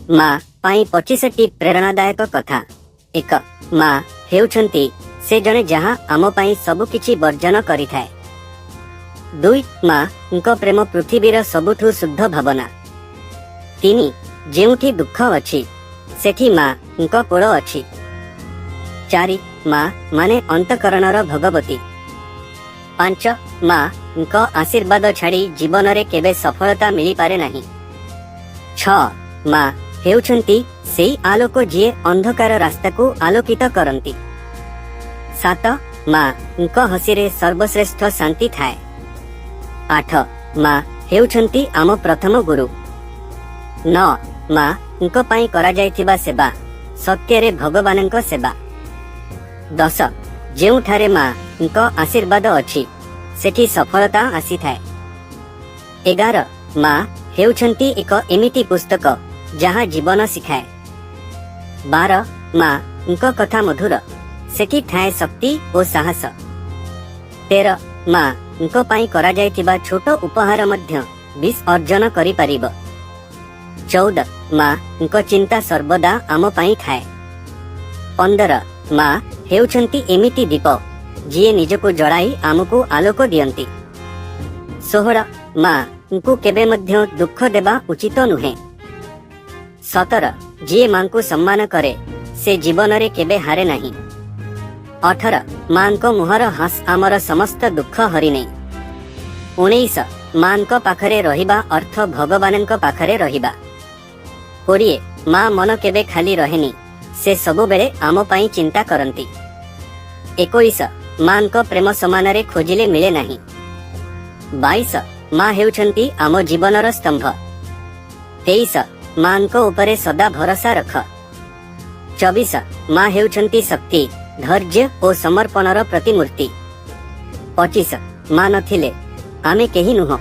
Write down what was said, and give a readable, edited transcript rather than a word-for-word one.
ମା ପାଇଁ 25ଟି ପ୍ରେରଣାଦାୟକ କଥା। 1, ମା ହେଉଛନ୍ତି ସେ ଜଣେ ଯାହା ଆମ ପାଇଁ ସବୁକିଛି ବର୍ଜନ କରିଥାଏ। 2, ମାଙ୍କ ପ୍ରେମ ପୃଥିବୀର ସବୁଠୁ ଶୁଦ୍ଧ ଭାବନା। 3, ଯେଉଁଠି ଦୁଃଖ ଅଛି, ସେଠି ମାଙ୍କ କୋଳ ଅଛି। 4, ମା ମାନେ ଅନ୍ତଃକରଣର ଭଗବତୀ। 5, ମାଙ୍କ ଆଶୀର୍ବାଦ ଛାଡ଼ି ଜୀବନରେ କେବେ ସଫଳତା ମିଳିପାରେ ନାହିଁ। 6, ମା ହେଉଛନ୍ତି ସେଇ ଆଲୋକ ଯିଏ ଅନ୍ଧକାର ରାସ୍ତାକୁ ଆଲୋକିତ କରନ୍ତି। 7, ମାଙ୍କ ହସିରେ ସର୍ବଶ୍ରେଷ୍ଠ ଶାନ୍ତି ଥାଏ। 8, ମା ହେଉଛନ୍ତି ଆମ ପ୍ରଥମ ଗୁରୁ। 9, ମାଙ୍କ ପାଇଁ କରାଯାଇଥିବା ସେବା ସତ୍ୟରେ ଭଗବାନଙ୍କ ସେବା। 10, ଯେଉଁଠାରେ ମାଙ୍କ ଆଶୀର୍ବାଦ ଅଛି, ସେଠି ସଫଳତା ଆସିଥାଏ। 11, ମା ହେଉଛନ୍ତି ଏକ ଏମିତି ପୁସ୍ତକ ଯାହା ଜୀବନ ଶିଖାଏ। 12, ମାଙ୍କ କଥା ମଧୁର, ସେଠି ଥାଏ ଶକ୍ତି ଓ ସାହସ। 13, ମାଙ୍କ ପାଇଁ କରାଯାଇଥିବା ଛୋଟ ଉପହାର ମଧ୍ୟ ବିଶ୍ୱ ଅର୍ଜନ କରିପାରିବ। 14, ମାଙ୍କ ଚିନ୍ତା ସର୍ବଦା ଆମ ପାଇଁ ଥାଏ। 15, ମା ହେଉଛନ୍ତି ଏମିତି ଦୀପ ଯିଏ ନିଜକୁ ଜଳାଇ ଆମକୁ ଆଲୋକ ଦିଅନ୍ତି। 16, ମାଙ୍କୁ କେବେ ମଧ୍ୟ ଦୁଃଖ ଦେବା ଉଚିତ ନୁହେଁ। 17, ଯିଏ ମାଙ୍କୁ ସମ୍ମାନ କରେ, ସେ ଜୀବନରେ କେବେ ହାରେ ନାହିଁ। 18, ମାଙ୍କ ମୁହଁର ହସ ଆମର ସମସ୍ତ ଦୁଃଖ ହରିନିଏ। 19, ମାଙ୍କ ପାଖରେ ରହିବା ଅର୍ଥ ଭଗବାନଙ୍କ ପାଖରେ ରହିବା। 20, ମା ମନ କେବେ ଖାଲି ରହେନି, ସେ ସବୁବେଳେ ଆମ ପାଇଁ ଚିନ୍ତା କରନ୍ତି। 21, ମାଙ୍କ ପ୍ରେମ ସମାନରେ ଖୋଜିଲେ ମିଳେ ନାହିଁ। 22, ମା ହେଉଛନ୍ତି ଆମ ଜୀବନର ସ୍ତମ୍ଭ। 23, ମାଙ୍କ ଉପରେ ସଦା ଭରସା ରଖ। 24, ମା ହେଉଛନ୍ତି ଶକ୍ତି, ଧୈର୍ଯ୍ୟ ଓ ସମର୍ପଣର ପ୍ରତିମୂର୍ତ୍ତି। 25, ମା ନଥିଲେ ଆମେ କେହି ନୁହଁ।